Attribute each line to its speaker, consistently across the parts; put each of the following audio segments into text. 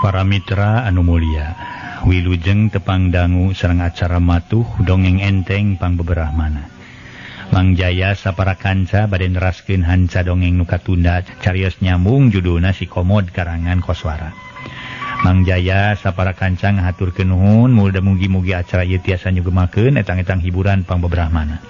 Speaker 1: Para mitra anu mulia, wilujeng tepang dangu sareng acara matuh dongeng enteng pangbeberahmana. Mang Jaya sapara kanca bade neraskeun hanca dongeng nu katunda carios nyambung judulna Si Komod karangan Koswara. Mang Jaya sapara kanca ngahaturkeun nuhun, mudah mugi-mugi acara ieu tiasa nyugemakeun etang-etang hiburan pangbeberahmana.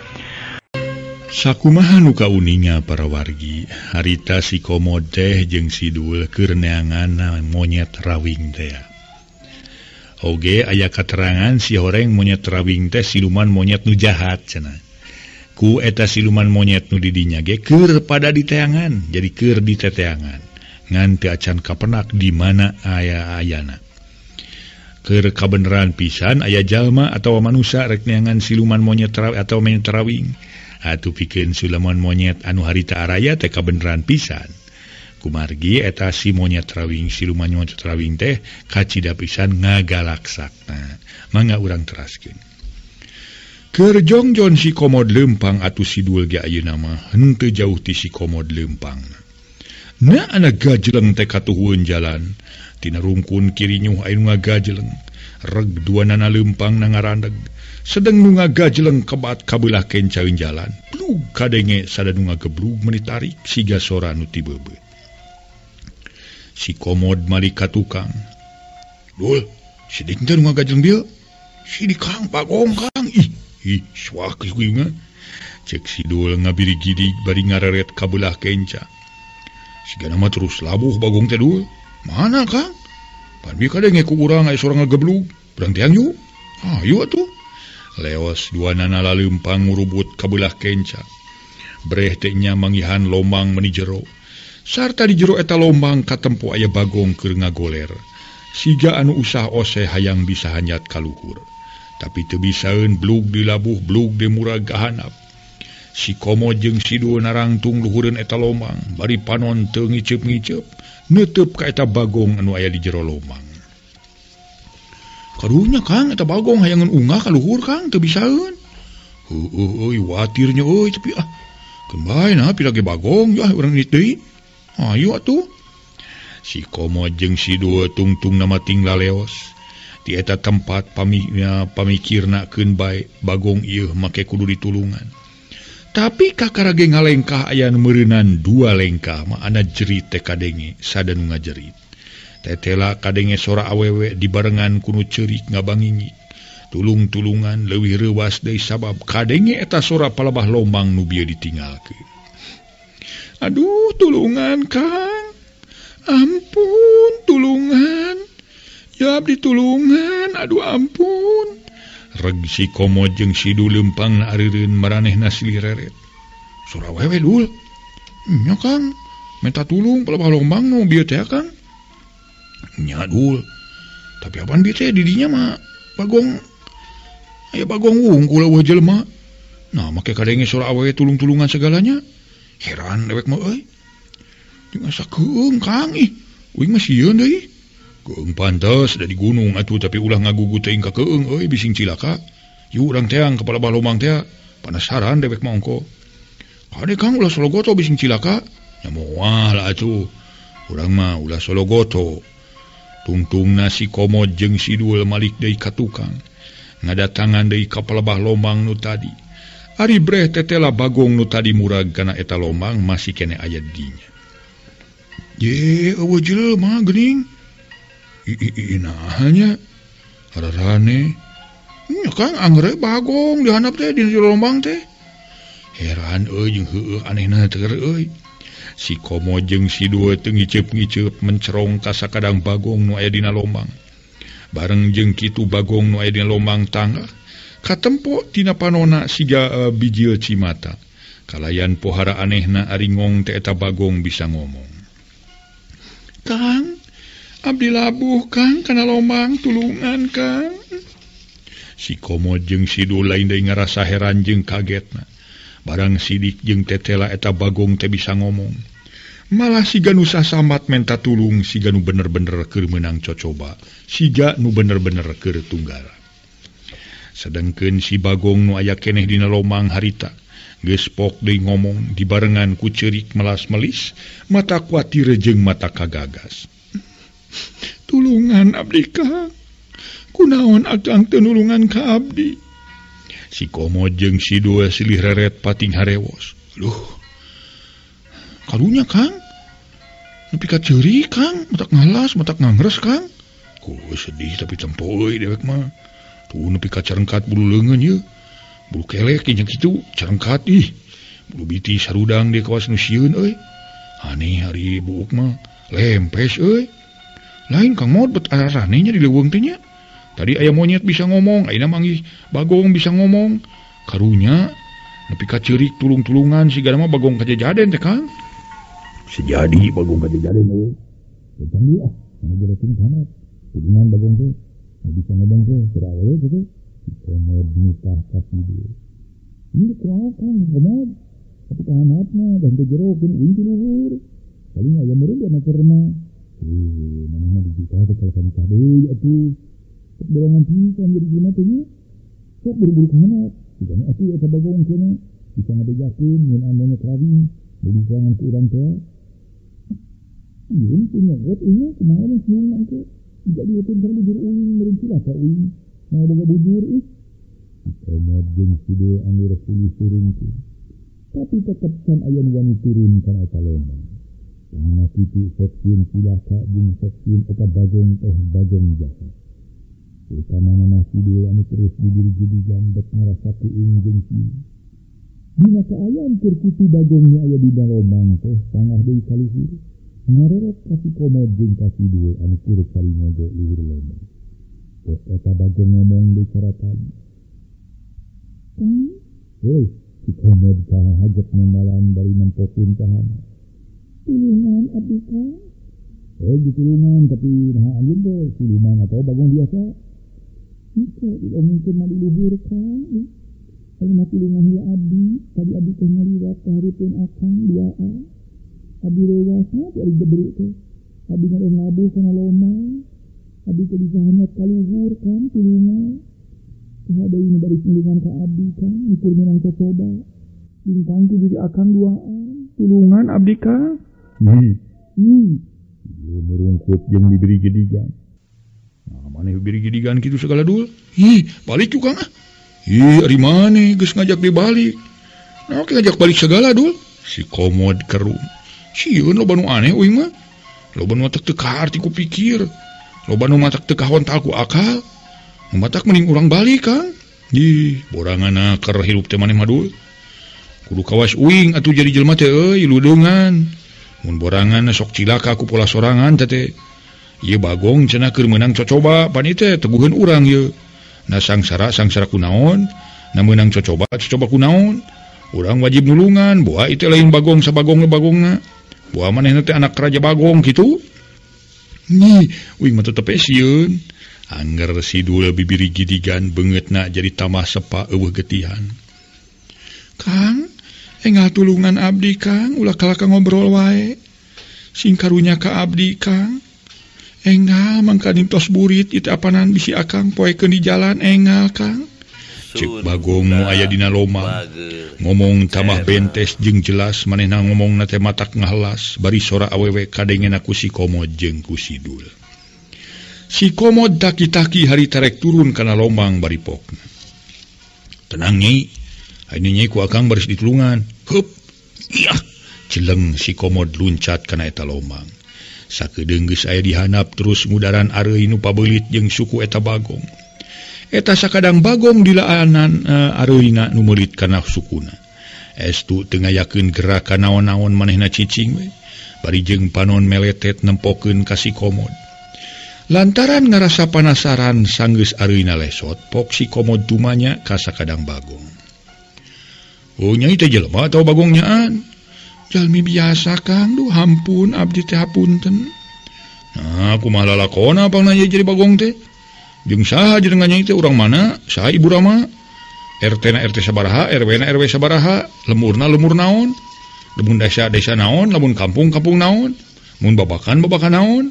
Speaker 2: Sakumaha nu kauninga para wargi, harita si Komod teh jeung si Dul keur neangan monyet rawing teh. Oge aya katerangan si horeng monyet rawing teh siluman monyet nu jahat cenah. Ku eta siluman monyet nu di dinya ge keur pada diteangan, jadi keur diteteangan. Ngan teu acan kapenak di mana aya ayana. Keur kabeneran pisan aya jalma atawa manusa rek neangan siluman monyet atau monyet rawing. Atuh pikeun siluman monyet anu harita araya teh kabeneran pisan. Kumargi eta si monyet rawing siluman monyet rawing teh kacida pisan ngagalaksakna. Mangga urang teraskeun. Keur jongjon si Komod leumpang atuh si Dul ge ayeuna mah henteu jauh ti si Komod leumpang. Na ana gajeleng teh katuhueun jalan. Tina rungkun kirinyuh aya nu ngagajeleng. Reg duanana leumpang na ngarandeg. Sedeng nu ngagajeleng kebat kabelah kencaeun jalan. Blug kadenge sada nu ngageblug meuni tarik siga sora nu ti beubeut. Si Komod malik ka tukang. Dul, sidik teh nu ngagajeleng dieu. Sidik Kang, Bagong Kang. Ih, ih, suak kuing mah. Cek si Dul ngabiri-gidig bari ngareret kabelah kenca. Sigana mah terus labuh Bagong teh Dul. Mana Kang? Pan bi kadenge ku urang aya sora ngageblug. Urang teang yuk. Hayu atuh. Leos dua nana laleumpang ngurubut kabelah kenca. Breh teh nya manggihan lomang meuni jero. Sarta di jero eta lomang katempo aya Bagong keur ngagoler. Siga anu usah oseh hayang bisa hanyat kaluhur. Tapi teu bisaeun blug dilabuh blug dimurag kahanap. Si Komod jeung si Dul narangtung luhureun eta lomang, bari panon teu ngiceup-ngiceup, neuteub ka eta Bagong anu aya di jero lomang. Karunya Kang, eta Bagong hayangan unggah ka luhur Kang, teu bisaeun. Heueuh euy, watirnya euy tapi ah. Keun bae nah pira ge Bagong ya urang ini deui. Hayu atuh. Si Komod jeung si Dul tungtung na mating laleos. Di eta tempat pamikirna keun bae Bagong ieu make kudu ditulungan. Tapi kakara ge ngalengkah aya nu meureunan dua lengkah mah ana jerit teh kadenge sada nu ngajerit. Tetela kadenge sora awewe dibarengan kunu ceurik ngabangingi. Tulung-tulungan leuwih reuwas deui sabab kadenge eta sora palebah lomang nu bieu ditinggalkeun. Aduh, tulungan Kang. Ampun, tulungan. Ya abdi tulungan, aduh ampun. Reg si Komod jeung si Dul leumpang na areureun maranehna silih reret. Sora awewe Dul. Nya Kang, minta tulung palebah lomang nu bieu teh Kang. Nya Dul. Tapi apaan bieu teh di dinya mah Bagong aya Bagong wungkul eueuh jelema. Nah, make kadenge sora awewe tulung-tulungan segalanya. Heran dewek mah euy. Jeung asa keung Kang ih. Uing mah sieun deui. Keung pantes da di gunung atuh tapi ulah ngagugu teuing ka keung euy bising cilaka. Yuk urang teang ka palebah lomang teh. Panasaran dewek mah ongko. Kade Kang ulah sologoto bising cilaka. Nya moal atuh. Urang mah ulah sologoto. Tungtungna si Komod jeung si Dul malik deui ka tukang. Ngadatangan deui ka palebah lomang nu tadi. Ari breh tetela Bagong nu tadi murag kana eta lomang masih kene aya di dinya. Ye, eueuh jelema geuning. Ih, naha nya? Hararane. Nya Kang angger Bagong dihandap teh di lomang teh. Heran euy jeung heueuh anehna teh euy. Si Komod jeung si Dul teu ngiceup-ngiceup mencerong ka sakadang Bagong nu aya dina lomang. Bareng jeung kitu Bagong nu aya dina lomang tangah katempo tina panona siga bijil cimata. Kalayan pohara anehna ari ngong teh eta Bagong bisa ngomong. Kang, abdi labuh Kang kana lomang tulungan Kang. Si Komod jeung si Dul lain deui ngarasa heran jeung kagetna. Barang sidik jeung tetela eta Bagong teh bisa ngomong. Malah siga nu sasamat menta tulung, siga nu bener-bener keur meunang cocoba, siga nu bener-bener keur tunggara. Sedengkeun si Bagong nu aya keneh dina lomang harita, geus pok deui ngomong dibarengan ku ceurik melas-melis, mata kuatir jeung mata kagagas. Tulungan abdi Kang. Kunaon akang teu nulungan ka abdi? Si Komod jeung si Dul silih reret pating harewos. Aduh. Karunya Kang. Nepi ka ceuri Kang, matak ngalas, matak ngangres Kang. Ku sedih tapi tempo euy dewek mah. Tuh nepi ka carengkat bulu leungeun ye. Bulu kelek nya kitu carengkat ih. Bulu biti sarudang di kawas nu sieun euy. Aneh hari buuk mah lempes euy. Lain Kang Mod bet ararane nya di leuweung teh nya. Tadi aya monyet bisa ngomong, ayeuna manggih bagong bisa ngomong. Karunya nepi ka ceurik tulung-tulungan sigana mah bagong kajajaden teh Kang. Sejadi bagong kajajaden euy. Tentang dia ah, mana jelekin kana. Tulungan bagong teh, bisa ngomong teh, teu awewe teh. Komod nitah ka si Dul. Ieu kumaha Kang Komod? Tapi kahanapna dan teu jero keun uing ti luhur. Paling aya meureun dina keur mah. Maneh mah dijuta teh kalau nikah deui atuh. Borongan pisan jadi jelema teh nya. Sok buru-buru ka handap. Sigana atuh eta bagong cenah bisa ngabejakeun mun monyet rawing jadi sorangan ku urang teh. Ieu punya got ieu kumaha mun sieun engke. Dijadikeun kana bujur uing meureun cilaka uing. Moal boga bujur ih. Komod jeung si Dul anu rek surungkeun. Tapi tetep can aya nu wani turun kana eta lomang. Pangna kitu sok sieun cilaka jeung sok sieun eta bagong teh bagong jahat. Utamana mah si Dul anu terus bibir-gidigan bet ngarasa kuing jeung sieun. Dina kaayaan keur kitu bagong nu aya dina lomang teh tangah deui ka luhur. Ngareret ka si Komod jeung ka si Dul anu keur salingogo luhur lomang. Pok eta bagong ngomong deui cara tadi. Hei, si Komod kahaget nembalan bari nempokeun ka handap. Tulungan abdi Kang. Ditulungan tapi naha anjeun teh siluman atau bagong biasa. Henteu diomongkeun mah di luhur Kang. Aya mah tulungan heula abdi, tadi abdi teh ngaliwat ka hareupeun akang duaan. Abdi rewasna teh ari diberi teh. Abdi ngareh ngabuh kana lomang. Abdi teh bisa hanyat ka luhur Kang tulungan. Saha deui nu bari tulungan ka abdi Kang, mikir menang cocoba. Bintang ti diri akang duaan, tulungan abdi Kang. Ih, ieu merungkut jeung diberi gedigan. Nah, maneh diberi gedigan kitu segala Dul. Ih, balik tukang ah. Ih, ari maneh geus ngajak dia balik. Nah, oke ngajak balik segala Dul. Si Komod kerum. Sieun loba nu aneh euy mah. Loba nu matak teu kaarti ku pikir. Loba nu matak teu kahontal ku akal. Nu matak mending urang balik Kang. Ih, borangan keur hirup teh maneh mah Dul. Kudu kawas uing atuh jadi jelema teh euy ludeungan. Mun borangan sok cilaka ku pola sorangan teh teh. Ieu bagong cenah keur meunang cocoba pan ieu teh teguheun urang ieu. Na sangsara sangsara kunaon, na meunang cocoba cocoba kunaon. Urang wajib nulungan, boa ieu teh lain bagong sabagong bagongna. Boa manehna teh anak raja bagong kitu. Nih, uing mah tetep sieun. Angger si Dul bibiri gidigan beungeutna jadi tambah sepa eueuh getihan. Kang, enggal tulungan abdi Kang, ulah kalaka ngobrol wae. Sing karunya ka abdi Kang. Enggal mangkaning tos burit ieu teh apanan bisi akang poekeun di jalan enggal Kang. Cek bagong nu aya dina lomang. Ngomong tambah bentes jeung jelas manehna ngomongna teh matak ngahelas bari sora awewe kadengena ku si Komod jeung ku si Dul. Si Komod taki-taki hari tarek turun kana lomang bari pokna. Tenang Nyai, ayeuna Nyai ku akang baris ditulungan. Hup. Iyah, celeng si Komod luncat kana eta lomang. Sakedeung geus aya dihanap terus ngudaran areuy nu pabeulit jeung suku eta bagong. Eta sakadang bagong dilaanan areuyna nu meulit kana sukuna. Estu teu ngayakeun gerakan naon-naon manehna cicing we. Bari jeung panon meletet nempokeun ka si Komod. Lantaran ngarasa panasaran sanggeus areuyna lesot, pok si Komod tumanya ka sakadang bagong. Oh nyai teh jelema atawa bagong nyaan? Jalmi biasa Kang, duh hampun abdi teh hapunten. Nah, kumaha lalakona pangna jadi bagong teh? Jeung saha jeung nyai teh urang mana? Saha ibu rama? RT na RT sabaraha, RW na RW sabaraha, lemurna lemur naon? Lamun desa desa naon, lamun kampung kampung naon? Mun babakan babakan naon?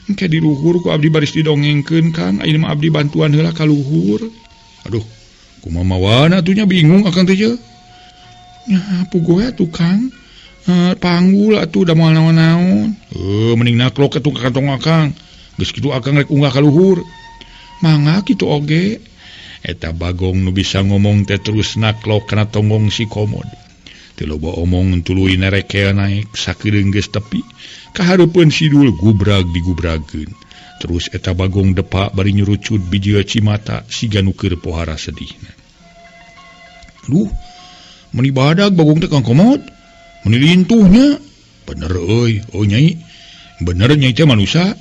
Speaker 2: Engke di luhur ku abdi baris didongengkeun Kang, ayeuna mah abdi bantuan heula ka luhur. Aduh, kumaha mawana atuh nya bingung akang teh je. Nya puguh atuh Kang. Panggul atuh da moal naon-naon. Mending naklok atuh ka kantong akang. Geus kitu akang rek unggah ka luhur. Mangga kitu oge. Eta Bagong nu bisa ngomong teh terus naklok kana tonggong si Komod. Teu loba omong tuluy nerekea naek sakeudeung geus tepi. Kahareupeun Sidul gubrag digubragkeun. Terus eta Bagong depak bari nyurucut bijil cimata siga nu keur pohara sedihna. Duh, meuni badag Bagong teh Kang Komod. Meuni lintuhnya. Bener euy, oh nyai. Bener nyai teh manusa.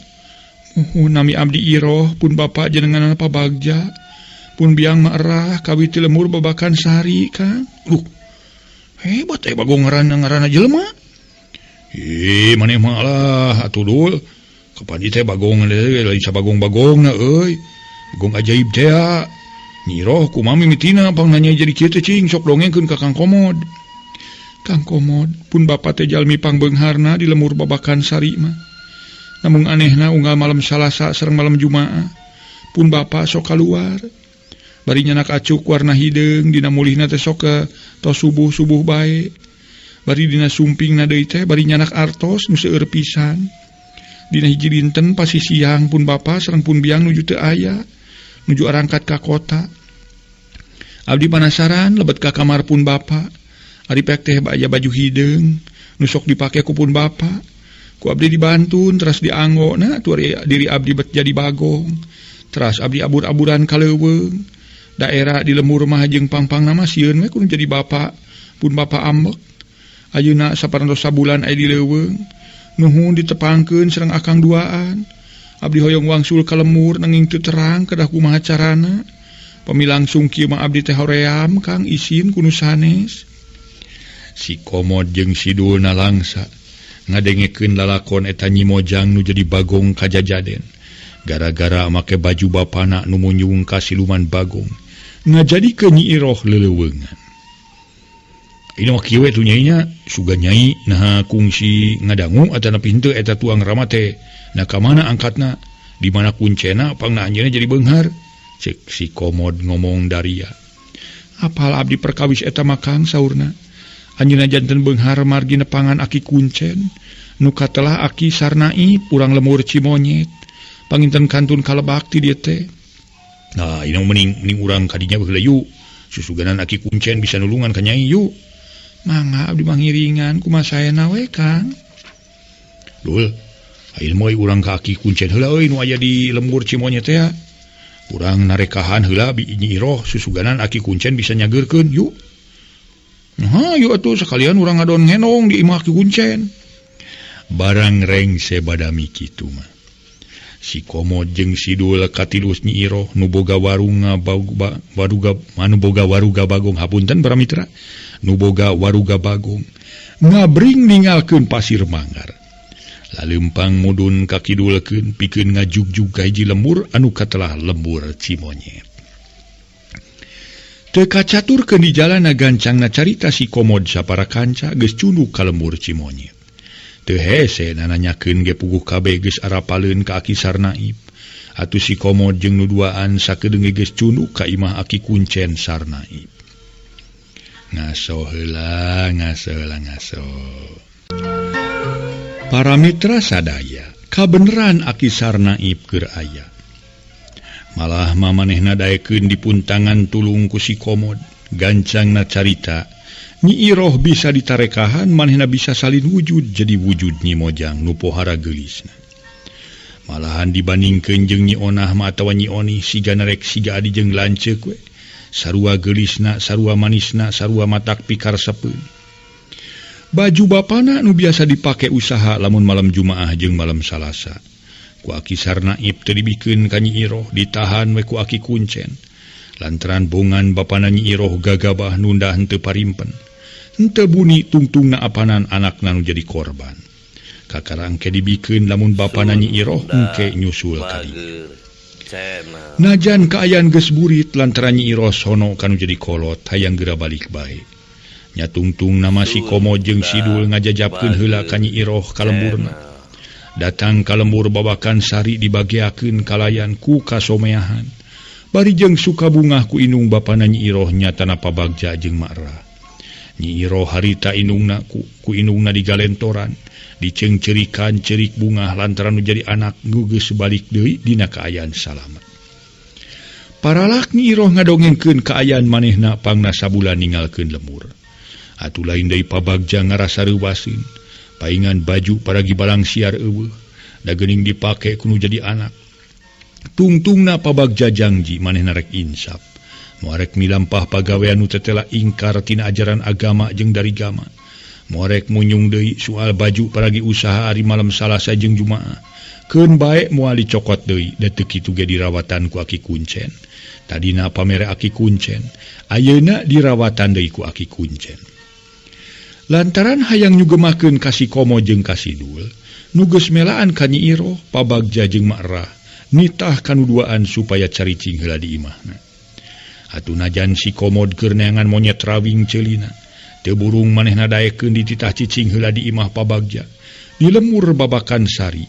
Speaker 2: Nami abdi Iroh pun bapak jenengan apa bagja. Pun biang mah erah kawit ti lemur babakan sari Kang. Duh. Hebat teh Bagong ngaranna jelema. Ih, maneh mah lah atuh dul. Kapan ieu teh Bagong lain sabagong-bagongna euy. Bagong ajaib teh. Nyi Iroh kumaha mimitina pang nanya jadi kieu teh cing sok dongengkeun ka Kang Komod. Kang Komod pun bapak teh jalmi pangbeungharna di lemur babakan sari mah. Namun anehna unggal malam Salasa sareng malam Jumaah pun bapak sok kaluar. Bari nyanak acuk warna hideung dina mulihna teh sok ke tos subuh-subuh bae. Bari dina sumpingna deui teh bari nyanak artos nu seueur pisan. Dina hiji dinten pasi siang pun bapak sareng pun biang nuju teu aya, nuju arangkat ka kota. Abdi panasaran lebet ka kamar pun bapak. Ari pek teh aya baju hideung nu sok dipake ku pun bapak. Ku abdi dibantun teras dianggo na tuh diri abdi bet jadi Bagong. Teras abdi abur-aburan ka leuweung. Daerah di lemur mah jeung pangpang nama sieun we kudu jadi bapak pun bapak ambek. Ayeuna saparantos sabulan aya di leuweung. Nuhun ditepangkeun sareng akang duaan. Abdi hoyong wangsul ka lemur nanging teu terang kedah kumaha carana. Pami langsung kieu mah abdi teh hoream Kang isin ku nu sanes. Si Komod jeung Sidul nalangsa ngadengekeun lalakon eta Nyi Mojang nu jadi Bagong kajajaden. Gara-gara make baju bapana nu munyung ka siluman Bagong ngajadikeun Nyi Iroh leleuweungan. Ini mah kieu we tuh nyainya, sugan nyai naha kungsi ngadangu atanapi henteu eta tuang rama teh. Nah ka mana angkatna? Di mana kuncena pangna anjeunna jadi beunghar? Cek si Komod ngomong daria. Apal abdi perkawis eta mah Kang saurna. Anjeunna janten beunghar margi nepangan aki kuncen nu katelah aki Sarnai urang lemur Cimonyet. Panginten kantun kalebak ti dieu teh. Nah, ini mending urang kadinya baheula yuk. Susuganan aki kuncen bisa nulungan ka nyai yuk. Mangga abdi mangiringan kumaha saena we Kang. Dul, ayeuna mah urang ka aki kuncen heula euy nu aya di lembur Cimonyet teh. Urang narekahan heula bi Nyi Iroh susuganan aki kuncen bisa nyageurkeun yuk. Nah, yuk atuh sekalian urang ngadon ngenong di imah aki kuncen. Barang rengse badami kitu mah. Si Komod jeung Sidul katilus Nyi Iroh nu boga warunga waruga anu boga waruga Bagong hapunten para mitra nu boga waruga Bagong ngabring ninggalkeun pasir manggar. Lalempang mudun ka kidulkeun pikeun ngajugjug ka hiji lembur anu katelah lembur Cimonyet. Teu kacaturkeun di jalana gancangna carita si Komod sapara kanca geus cunduk ka lembur Cimonyet. Teu hese nananyakeun ge puguh kabeh geus arapaleun ka Aki Sarnaib. Atuh si Komod jeung nu duaan sakedeung geus cunduk ka imah Aki Kuncen Sarnaib. Ngaso heula, ngaso heula, ngaso. Para mitra sadaya, kabeneran Aki Sarnaib keur aya. Malah mamanehna daekeun dipuntangan tulung ku si Komod. Gancangna carita Nyi Iroh bisa ditarekahan, manehna bisa salin wujud jadi wujud Nyi Mojang nu pohara geulisna. Malahan dibandingkeun jeung Nyi Onah mah atawa Nyi Oni siga narek siga adi jeung lanceuk we. Sarua geulisna, sarua manisna, sarua matak pikarsepeun. Baju bapana nu biasa dipake usaha lamun malam Jumaah jeung malam Salasa. Ku Aki Sarnaib teu dibikeun ka Nyi Iroh, ditahan we ku Aki Kuncen. Lantaran bongan bapana Nyi Iroh gagabah nunda henteu parimpen. Henteu buni tungtungna apanan anakna nu jadi korban. Kakarang ke dibikeun lamun bapana Nyi Iroh engke nyusul ka dinya. Najan kaayaan geus burit lantaran Nyi Iroh sono kanu jadi kolot hayang geura balik bae. Nya tungtung nama si Komod jeung Sidul ngajajapkeun heula ka Nyi Iroh ka lemburna. Datang ka lembur babakan sari dibageakeun kalayan ku kasomeahan. Bari jeung sukabungah ku inung bapana Nyi Iroh nyatana pabagja jeung Mak Rah. Nyi Iroh harita indungna ku indungna digalentoran, diceungceurikan ceurik bungah lantaran nu jadi anak geus balik deui dina kaayaan salamat. Paralak Nyi Iroh ngadongengkeun kaayaan manehna pangna sabulan ninggalkeun lemur. Atuh lain deui pabagja ngarasa reuwaseun, paingan baju paragi balang siar eueuh, da geuning dipake ku nu jadi anak. Tungtungna pabagja jangji manehna rek insaf. Moarek milampah pagawean nu tetela ingkar tina ajaran agama jeung darigama. Moarek munyung deui soal baju paragi usaha ari malam Salasa jeung Jumaah. Keun bae moal dicokot deui da teu kitu ge dirawatan ku aki kuncen. Tadina pamere aki kuncen, ayeuna dirawatan deui ku aki kuncen. Lantaran hayang nyugemakeun ka si Komo jeung ka si Dul, nu geus melaan ka Nyi Iroh, pabagja jeung Mak Rah nitah kanuduaan supaya caricing heula di imahna. Atuh najan si Komod keur neangan monyet rawing ceulina, teu burung manehna daekeun dititah cicing heula di imah pabagja. Di lemur babakan sari.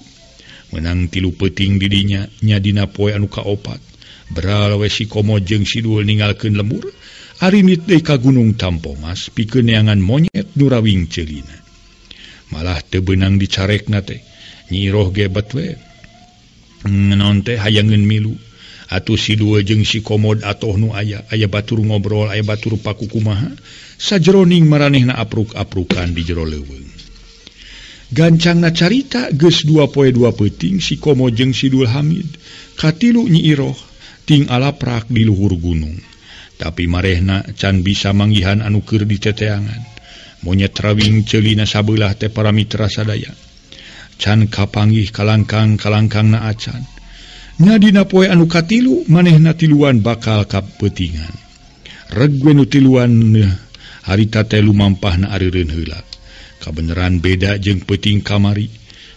Speaker 2: Menang 3 peuting di dinya nya dina poe anu kaopat. Beral we si Komod jeung si Dul ninggalkeun lemur, arinit deui ka Gunung Tampomas pikeun neangan monyet nu rawing ceulina. Malah teu beunang dicarekna teh. Nyi Iroh ge bet we. Naon teh hayangeun milu. Atuh si Dul jeung si Komod atoh nu aya, aya batur ngobrol, aya batur pakukumaha, sajeroning maranehna apruk-aprukan di jero leuweung. Gancangna carita geus 2 poe 2 peuting si Komo jeung si Dul Hamid katilu Nyi Iroh ting alaprak di luhur gunung. Tapi marehna can bisa manggihan anu keur diteteangan. Monyet rawing ceulina sabeulah teh para mitra sadaya. Can kapanggih kalangkang-kalangkangna acan. Nya dina poe anu katilu manehna tiluan bakal kapeutingan. Reg we nu tiluan harita teh lumampahna areureun heula. Kabeneran beda jeung peuting kamari.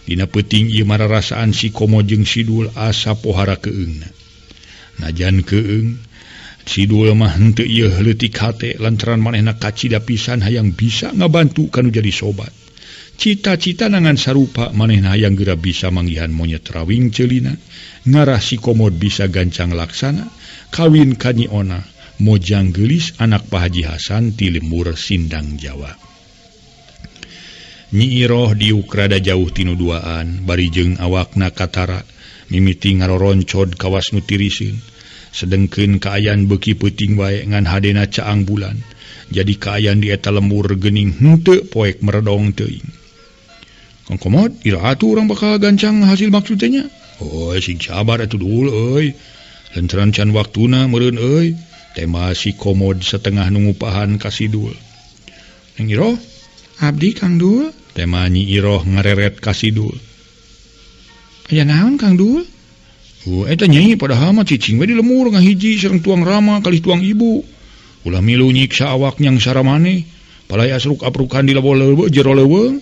Speaker 2: Dina peuting ieu mararasaan si Komo jeung si Dul asa pohara keungna. Najan keung si Dul mah henteu ieu leutik hate lantaran manehna kacida pisan hayang bisa ngabantu kanu jadi sobat. Cita-cita nangan sarupa manehna hayang geura bisa manggihan monyet rawing ceulina, ngarah si Komod bisa gancang laksana kawin ka Nyi Ona, mojang geulis anak Pak Haji Hasan ti lemur Sindang Jawa. Nyi Iroh diuk rada jauh tinu duaan, bari jeung awakna katara, mimiti ngaroroncod kawas nu tiriseun. Sedengkeun kaayaan beuki peuting wae ngan hadena caang bulan. Jadi kaayaan di eta lembur geuning henteu poek meredong teuing. Kang Komod, iraha atuh urang bakal gancang hasil maksud teh nya? Oh, sing sabar atuh dul euy. Lantaran can waktuna meureun euy. Tema si Komod setengah nungupahan ka si Dul. Neng Iroh,
Speaker 3: abdi Kang Dul.
Speaker 2: Tema Nyi Iroh ngareret ka si Dul.
Speaker 3: Aya naon Kang Dul?
Speaker 2: Oh, eta nyai padahal mah cicing we di lemur ngahiji sareng tuang rama kalih tuang ibu. Ulah milu nyiksa awak nyang saramane. Palai asruk-aprukan di lebo leuweung jero leuweung.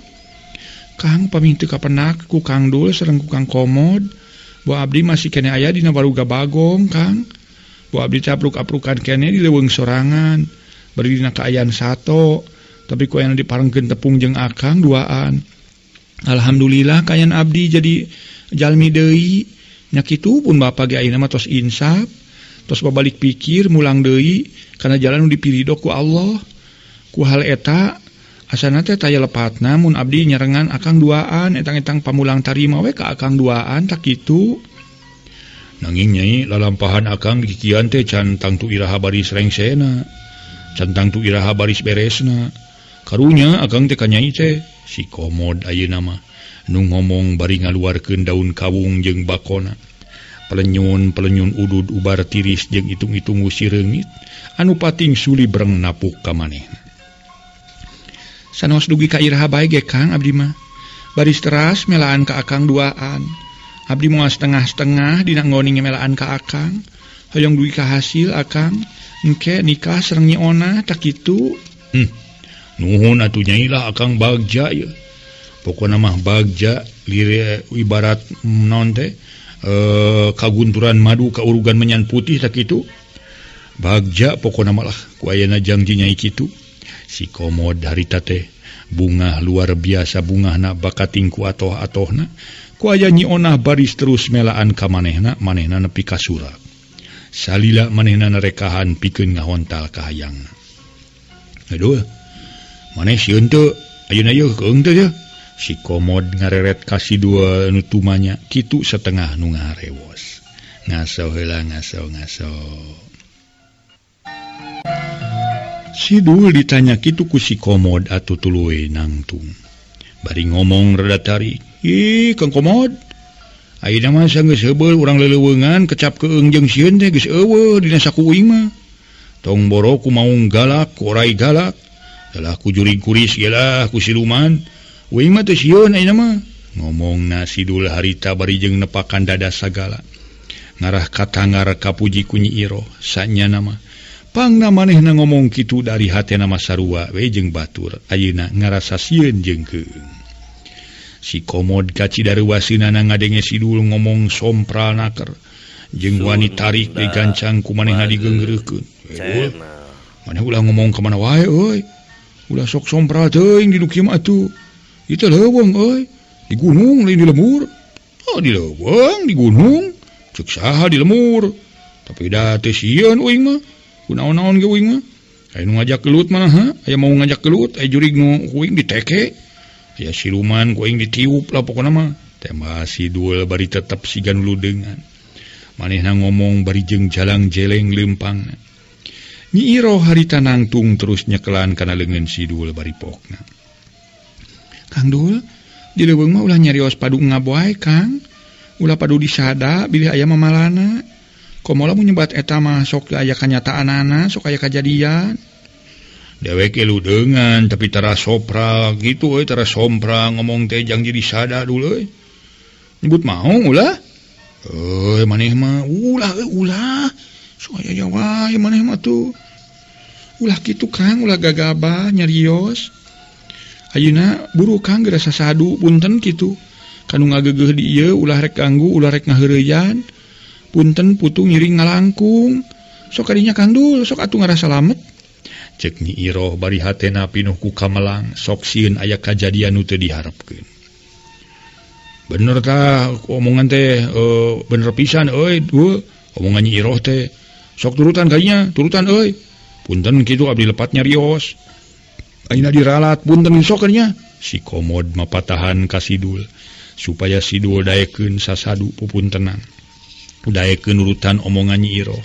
Speaker 3: Kang pamintu kapenak ku Kang Dul sareng ku Kang Komod. Bo abdi masih kene aya dina baruga Bagong, Kang. Bo abdi capruk-aprukan kene di leuweung sorangan. Bari dina kaayaan sato, tapi ku aya diparengkeun tepung jeung akang duaan. Alhamdulillah kaayaan abdi jadi jalmi deui. Nya kitu pun bapa ge ayeuna mah tos insaf, tos babalik pikir mulang deui kana jalan nu dipirido ku Allah. Ku hal eta asana teh taya lepatna mun abdi nyarengan akang duaan etang-etang pamulang tarima we ka akang duaan tak kitu.
Speaker 2: Nanging nyai lalampahan akang dikikian teh can tangtu iraha baris rengsena, can tangtu iraha baris beresna. Karunya akang teh ka nyai teh si Komod ayeuna mah nu ngomong bari ngaluarkeun daun kawung jeung bakona. Pelenyun-pelenyun udud ubar tiris jeung itung-itung si reungit anu pating suli breng napuk ka manehna.
Speaker 3: Sanos dugi ka iraha bae ge Kang abdi mah. Baris teras melaan ka akang duaan. Abdi moal setengah-setengah dina ngoning melaan ka akang. Hoyong dugi ka hasil akang. Engke nikah sareng Nyi Ona tak kitu.
Speaker 2: Nuhun atuh nyai lah akang bagja ieu. Pokona mah bagja lire ibarat naon teh kagunturan madu kaurugan menyan putih tak kitu. Bagja pokona mah lah ku ayana jangji nyai kitu. Si Komod harita teh bungah luar biasa bungahna bakating ku atoh-atohna ku aya Nyi Onah baris terus melaan ka manehna, manehna nepi ka surak. Salila manehna narekahan pikeun ngahontal ka hayangna. Aduh, Maneh sieun teu? Ayeuna yeuh keung teu yeuh. Si Komod ngareret ka si Dul nu tumanya kitu setengah nu ngarewos. Ngaso heula ngaso ngaso. Si Dul ditanya kitu ku si Komod atuh tuluy nangtung. Bari ngomong rada tarik. Ih, Kang Komod. Ayeuna mah sanggeus heubeul urang leleuweungan kecap keung jeung sieun teh geus eueuh dina saku uing mah. Tong boro ku maung galak, ku orai galak. Dalah ku jurig kuris ge lah ku siluman. Uing mah teu sieun ayeuna mah. Ngomongna si Dul harita bari jeung nepakan dada sagala. Ngarah katangar kapuji ku Nyi Iroh sanyana mah. Pangna manehna ngomong kitu dari hatena mah sarua we jeung batur. Ayeuna ngarasa sieun jeung keung. Si Komod kacidaruwaseunana ngadenge si Dul ngomong sompral naker jeung wani tarik digancang ku manehna digeungreukeun. Maneh ulah ngomong ka mana wae euy. Ulah sok sompral teuing di nu kieu mah atuh. Ieu teh leuweung euy, di gunung lain di lemur. Oh di leuweung di gunung, ceuk saha di lemur. Tapi da teu sieun uing mah. Kunaon-naon ge uing mah. Aya nu ngajak gelut mah ha, aya mau ngajak gelut, aya jurig nu uing diteke. Aya siluman ku aing ditiup lah pokona mah. Tembah si Dul bari tetep siga nu ludeungan. Manehna ngomong bari jeung jalang jeleng leumpangna. Nyi Iroh harita nangtung terus nyekelan kana leungeun si Dul bari pokna. Kang Dul, di leuweung mah ulah nyarios padu ngaboay Kang. Ulah padu disada bilih aya mamalana. Komo lamun nyebat eta mah sok aya kanyataanana, sok aya kajadian. Dewek ludeungan tapi tara sopra gitu euy, tara sompra ngomong teh jang jadi sada dulu euy. Nyebut maung ulah. Euy maneh mah ulah euy ulah. Sok aya wae maneh mah tuh. Ulah kitu Kang, ulah gagabah nyarios. Ayeuna buru Kang geura sasadu punten kitu. Kanu ngageugeuh di ieu ulah rek ganggu, ulah rek ngaheureyan. Punten putung ngiring ngalangkung. Sok kadinya Kang Dul, sok atuh ngarasa slamet. Cek Nyi Iroh bari hatena pinuh ku kamelang, sok sieun aya kajadian nu teu diharepkeun. Bener tah omongan teh bener pisan euy, duh, omongan Nyi Iroh teh. Sok turutan kadinya, turutan euy. Punten kitu abdi lepat nyarios. Ayeuna diralat punten sok kadinya. Si Komod mapatahan ka si Dul supaya si Dul daekeun sasadu pupuntenan. Daekeun nurutan omongan Nyi Iroh.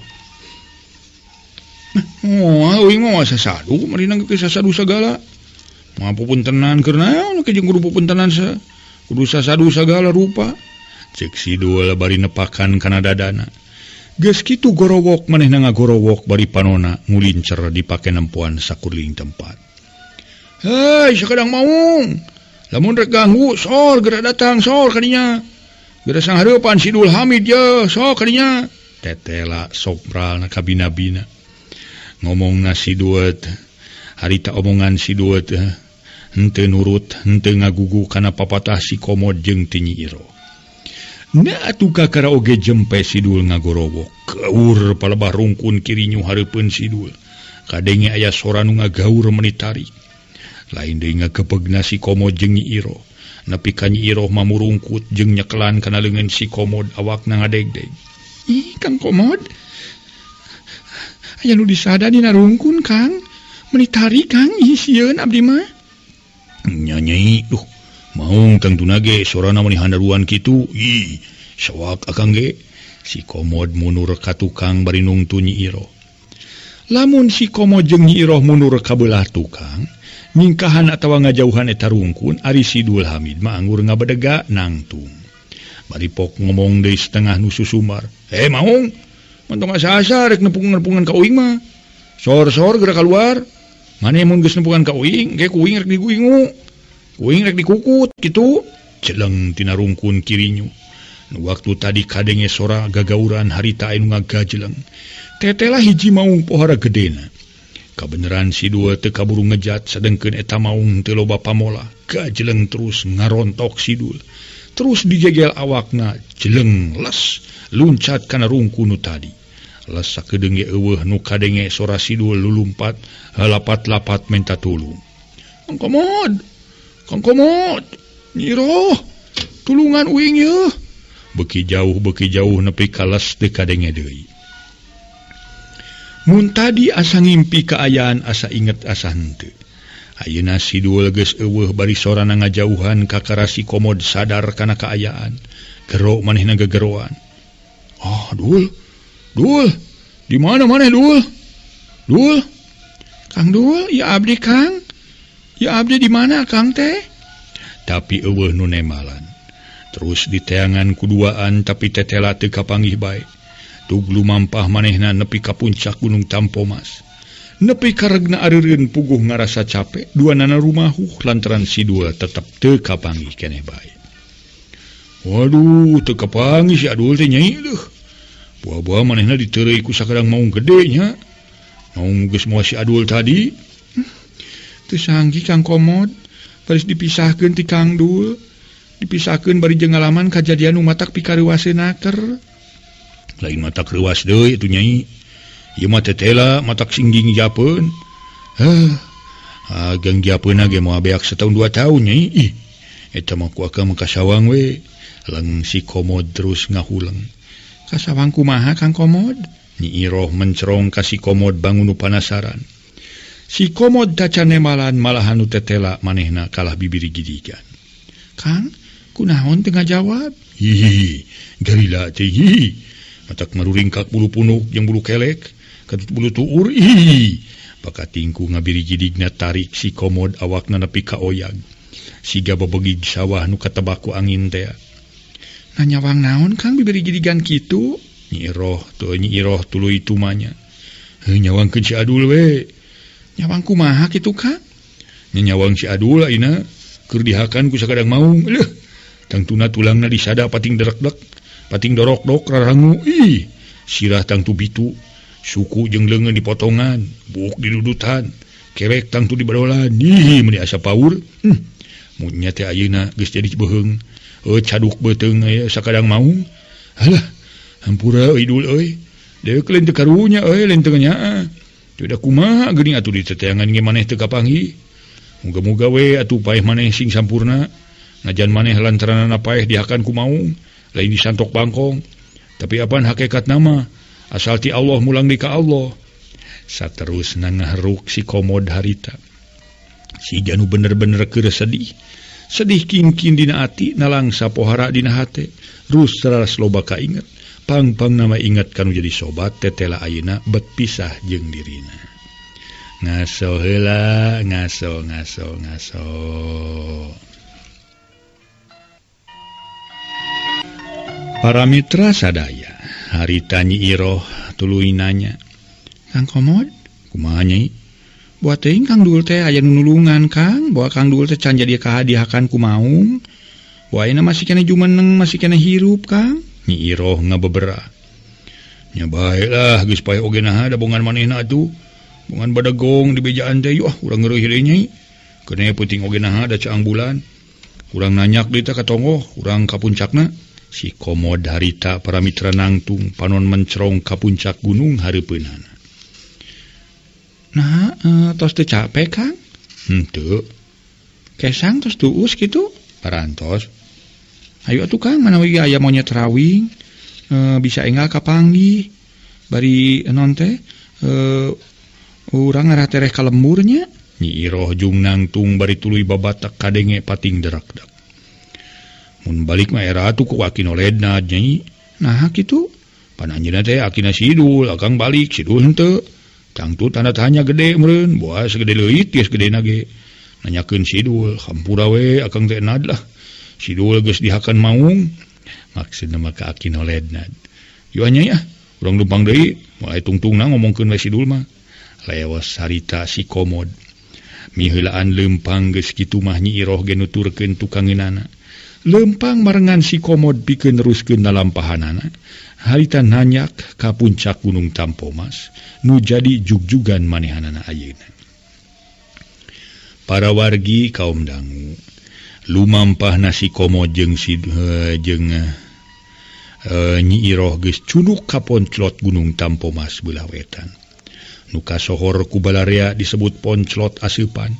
Speaker 2: Oh, uing mah sasadu, marina ge sasadu sagala. Moal pupuntenan keur naon ke jeung kudu pupuntenan sa. Kudu sasadu sagala rupa. Cek si Dul bari nepakan kana dadana. Geus kitu gorowok manehna ngagorowok bari panona ngulincer dipake nempoan sakuliling tempat. Hei, sakadang maung. Lamun rek ganggu, sor geura datang, sor kadinya. Geura sanghareupan si Dul Hamid ye, sok kadinya. Tetela sopralna kabina-bina. Ngomongna si Dul, harita omongan si Dul henteu nurut, henteu ngagugu kana papatah si Komod jeung ti Nyi Iroh. Na atuh kakara oge jempe si Dul ngagorowok. Gaur palebah rungkun kirinyu hareupeun si Dul. Kadenge aya sora nu ngagaur meuni tarik. Lain deui ngagebegna si Komod jeung Nyi Iroh. Nepi ka Nyi Iroh mamurungkut jeung nyekelan kana leungeun si Komod awakna ngadegdeg. Ih, Kang Komod. Aya nu disada dina rungkun, Kang. Meuni tarik, Kang. Ih, sieun abdi mah. Nya nyai, duh. Maung tangtuna ge sorana meuni handaruan kitu. Ih, sawak akang ge. Si Komod mundur ka tukang bari nungtu Nyi Iroh. Lamun si Komod jeung Nyi Iroh mundur ka beulah tukang, nyingkahan atawa ngajauhan eta rungkun, ari si Dul Hamid mah anggur ngabedega nangtung. Bari pok ngomong deui setengah nu susumar. "Hei maung, mantong asa-asa rek nepung-nepungan ka uing mah. Sor-sor geura kaluar. Mane mun geus nepungan ka uing, ge ku uing rek diguingu. Uing rek dikukut kitu." Celeng tina rungkun kirinyu. Nu waktu tadi kadenge sora gagauran harita anu ngagajeleng. Tetelah hiji maung pohara gedena. Kabeneran si Dul teu kaburu ngejat sadengkeun eta maung teu loba pamola. Gajeleng terus ngarontok si Dul. Terus digegel awakna jeleng les luncat kana rungkun nu tadi. Les sakedeung ge eueuh nu kadenge sora si Dul lulumpat lapat-lapat menta tulung. Kang Komod, Kang Komod, Nyi Iroh, tulungan uing yeuh. Beuki jauh nepi ka les teu kadenge deui. Mun tadi asa ngimpi kaayaan asa inget asa henteu. Ayeuna si Dul geus eueuh bari sorana ngajauhan kakara si Komod sadar kana kaayaan. Gero manehna gegeroan. Ah, Dul. Dul. Di mana maneh Dul? Dul. Kang Dul, ya abdi Kang. Ya abdi di mana Kang teh? Tapi eueuh nu nemalan. Terus diteangan kuduaan tapi tetela teu kapanggih bae. Tug lumampah manehna nepi ka puncak Gunung Tampomas. Nepi karegna areureun puguh ngarasa capek, duanana rumahuh lantaran si Dul tetep teu kapanggih keneh bae. Waduh, teu kapanggih si Adul teh nyai leuh. Buah-buah manehna diteureuy ku sakadang maung gede nya. Maung geus moal si Adul tadi. Teu sanggi Kang Komod, baris dipisahkeun ti Kang Dul. Dipisahkeun bari jeung ngalaman kajadian nu matak pikareuwaseun naker. Lain matak reuwas deui atuh nyai. Ieu mah tetela matak singging japeun. Heuh, agang japeunna ge moal beak setahun 2 tahun nyai. Ih, eta mah ku akang mah kasawang we. Leng si Komod terus ngahuleng. Kasawang kumaha Kang Komod? Nyi Iroh mencerong ka si Komod bangun nu panasaran. Si Komod tacan nemalan malahan nu tetela manehna kalah bibiri gidigan. Kang, kunaon teu ngajawab? Hihi, garila teh hihi. Matak maruringkak bulu punuk jeung bulu kelek, katut bulu tuur hihi. Pakatingku ngabiri gidigna tarik si Komod awakna nepi ka oyag. Siga bebegig sawah nu katebak ku angin teh. Nanyawang naon Kang bibiri gidigan kitu? Nyi Iroh teu Nyi Iroh tuluy tumanya. Heuh nyawangkeun si Adul we. Nyawang kumaha kitu Kang? Nya nyawang si Adul ayeuna keur dihakan ku sakadang maung. Leuh, tangtuna tulangna disada pating derekdek, pating dorok-dok rarangu. Ih, sirah tangtu bitu, suku jeung leungeun dipotongan, buuk didudutan, kelek tangtu dibadolan. Ih, meuni asa paur. Mun nya teh ayeuna geus jadi beuheung. Caduk beuteung aya sakadang maung. Halah, hampura euy Dul euy. Deuk lain teu karunya euy, lain teu nyaah. Teu da kumaha geuning atuh diteteangan ge maneh teu kapanggih. Muga-muga we atuh paeh maneh sing sampurna. Najan maneh lantaranana paeh dihakan ku maung, lain disantok bangkong. Tapi apan hakikat nama asal ti Allah mulang di ka Allah. Saterusna ngaheruk si Komod harita. Si Janu bener-bener keur sedih. Sedih kingkin dina ati, nalangsa pohara dina hate. Rus saras loba kainget. Pang-pang nama inget kanu jadi sobat tetela ayeuna bet pisah jeung dirina. Ngaso heula, ngaso ngaso ngaso. Para mitra sadaya, harita Nyi Iroh tuluy nanya. Kang Komod, kumaha Nyai? Buat teuing Kang Dul teh aya nu nulungan Kang, bawa Kang Dul teh can jadi kahadihakan ku maung. Bawa ayeuna masih keneh jumeneng, masih keneh hirup Kang. Nyi Iroh ngabebera. Nya bae lah geus paeh oge naha da bongan manehna atuh. Bongan badegong di bejaan teh yuh urang ngeureui deui Nyai. Keuneh peuting oge naha da caang bulan. Urang nanyak deui teh ka tonggoh, urang ka puncakna. Si Komod harita para mitra nangtung panon mencerong ka puncak gunung hareupeunana. Nah, tos teu capek Kang? Henteu. Kesang tos tuus kitu? Parantos. Ayo atuh Kang, manawi aya monyet rawing, bisa enggal kapanggih. Bari non teh urang ngarah tereh ka lemburnya. Nyi Iroh jung nangtung bari tuluy babatak kadenge pating derakdak. Mun balik mah era atuh ku aki noledna Nyai. Nah kitu. Pan anjeunna teh akina Sidul, akang balik Sidul henteu. Tangtu tanda tanya gede meureun, boa segede leuit geus gedena ge. Nanyakeun Sidul, hampura we akang teh nad lah. Sidul geus dihakan maung. Maksudna mah ka aki noledna. Yu nya ya, urang lumpang deui, mulai tungtungna ngomongkeun we Sidul mah. Lewas harita si Komod. Miheulaan leumpang geus kitu mah Nyi Iroh ge nuturkeun tukangeunana. Leumpang marengan si Komod pikeun neruskeun lalampahanana. Harita nanyak ka puncak Gunung Tampomas nu jadi jugjugan manehanana ayeuna. Para wargi kaum dangu lumampahna si Komod jeung si jeung Nyi Iroh geus cunuk ka ponclot Gunung Tampomas beulah wetan. Nu kasohor ku balarea disebut ponclot aseupan.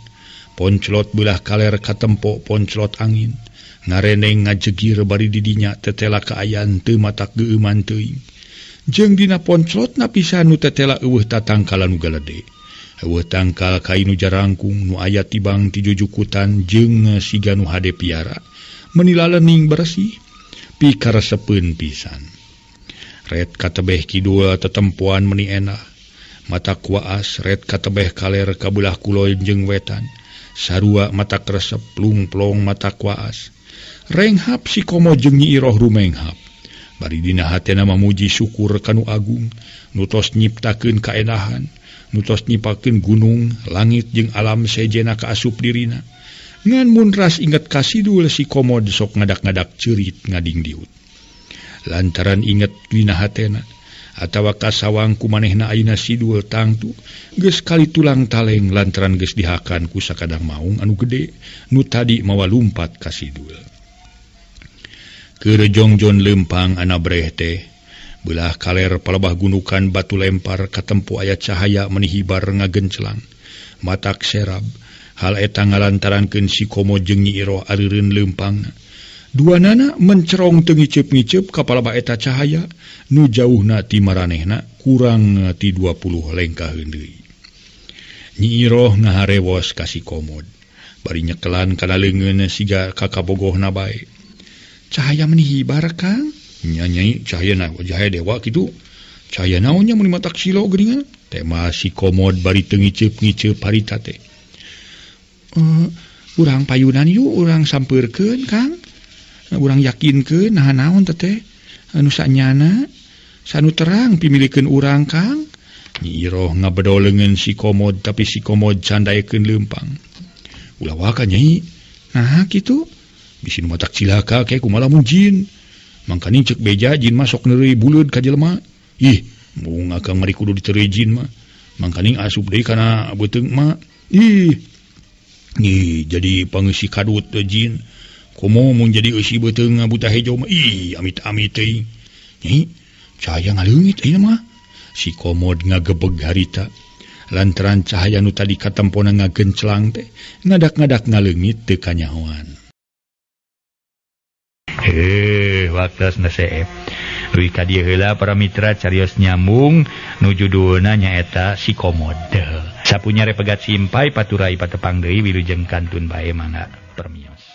Speaker 2: Ponclot beulah kaler katempo ponclot angin. Ngareneng ngajegir bari didinya tetela kaayaan teu matak geueuman teuing. Jeung dina ponclotna pisan nu tetela eueuh tatangkalan nu galede. Heueuh tangkal kai nu jarangkung nu aya tibang ti jujukutan jeung siga nu hade piara. Meni lalening bersih pikaresepeun pisan. Ret katebeh kidul tetempoan meni enah. Mata kuaas ret katebeh kaler kabelah kulon jeung wetan. Sarua mata kresep plung-plong mata kuaas. Renghap si Komo jeung Nyi Iroh rumenghap. Bari dina hatena mamuji syukur kanu agung, nu tos nyiptakeun kaenahan, nu tos nyipakeun gunung, langit jeung alam sejena kaasup dirina. Ngan mun ras inget ka Sidul si Komo sok ngadak-ngadak ceurit ngadingdiut. Lantaran inget dina hatena atawa kasawang ku manehna ayeuna Sidul tangtu geus kali tulang taleng lantaran geus dihakan ku sakadang maung anu gede nu tadi mawa lumpat ka Sidul. Keur jongjon lempang anabreh teh belah kaler palebah gunukan batu lempar katempo aya cahaya meni hibar ngagencelang matak serab. Hal eta ngalantarankeun si Komo jeung Nyi Iroh areureun lempangna. Dua nana mencerong teu ngiceup-ngiceup ka palebah eta cahaya nu jauhna ti maranehna kurang ti 20 lengkaheun deui. Nyi Iroh ngaharewos ka si Komod bari nyekelan kana leungeun siga kakabogohna bae. Cahaya meni hibar Kang? Nya nyai cahaya na cahaya dewa kitu. Cahaya naon nya mun matak silo geuningan? Tema si Komod bari teu ngiceup-ngiceup harita teh. Urang payunan yuk, urang sampeurkeun Kang. Urang yakinkeun naha naon teh anu sanyana sanu terang pimilikeun urang Kang. Nyi Iroh ngabedo leungeun si Komod tapi si Komod candaekeun leumpang. Ulah waka nyai. Nah kitu bisi nu matak cilaka ke kumaha lamun jin. Mangkaning ceuk beja jin mah sok neureuy buleud ka jelema. Ih, mung akang mari kudu diteureuy jin mah. Mangkaning asup deui kana beuteung mah. Ih. Ih, jadi pangeusi kadut jin. Komo mun jadi eusi beuteung buta hejo mah. Ih, amit-amit teuing. Nyai, cahaya ngaleungit ayeuna mah. Si Komod ngagebeg harita. Lantaran cahaya nu tadi katempona ngagencelang teh ngadak-ngadak ngaleungit teu kanyahoan.
Speaker 1: Waktu seep. Dugi ka dieu heula para mitra carios nyambung nu judulna nyaeta si Komod. Sapunya repegat simpai paturai patepang deui wilujeng kantun bae mangga permios.